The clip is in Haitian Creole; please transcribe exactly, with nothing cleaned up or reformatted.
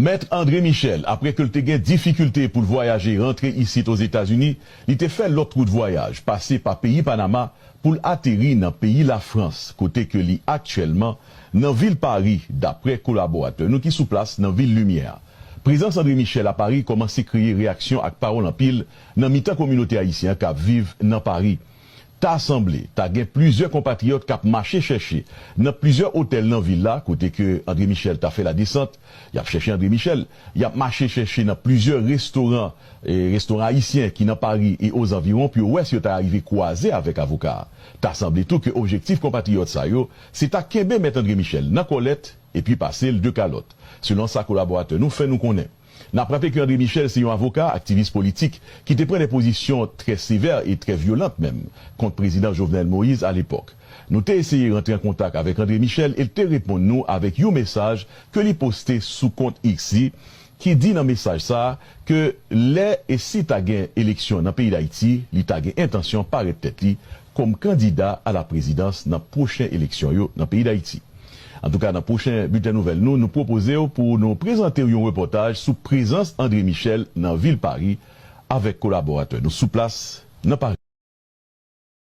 Mèt André Michel, apre ke l te gen difikilte pou l vwayaje rantre isit Ozetazini, li te fè lòt wout vwayaj, pase pa peyi Panama, pou l ateri nan peyi Lafrans, kote ke li aktyèlman nan vil Pari, dapre kolaboratè nou ki sou plas nan vil Limyè a. Prezans André Michel a Pari kòmanse kreye reyaksyon ak pawòl anpil nan mitan kominote ayisyen an k ap viv nan Pari. Ta sanble, ta gen plizyè konpatriyòt k ap mache chèche nan plizyè otèl nan vil la, kote ke André Michel ta fè ladesant. Y ap chèche André Michel, y ap mache chèche nan plizyè restoran, e, restoran ayisyen ki nan Pari e ozanviwon pou yo wè si yo ta rive kwaze avèk avoka a. Ta sanble tou ke objektif konpatriyòt sa yo, se ta kenbe Mèt André Michel nan kòlèt epi pase l de kalòt, selon sa kolaboratè nou fè nou konnen. N ap raple ke André Michel se yon avoka, aktivis politik, ki te pran de pozisyon trè sevè e trè vyolant menm kont Prezidan Jovenel Moïse alepòk. Nou te eseye rantre an kontak avèk André Michel e l te reponn nou avèk yon mesaj ke li poste sou kont X li, ki di nan mesaj sa a ke lè e si ta gen eleksyon nan peyi Dayiti, li ta gen entansyon parèt tèt li kòm kandida a la prezidans nan pwochen eleksyon yo nan peyi Dayiti. Antouka, nan pwochen bilten nouvèl nou, nou pwopoze w pou nou prezante w yon repòtaj sou prezans André Michel nan vil Pari avèk kolaboratè nou sou plas nan Pari.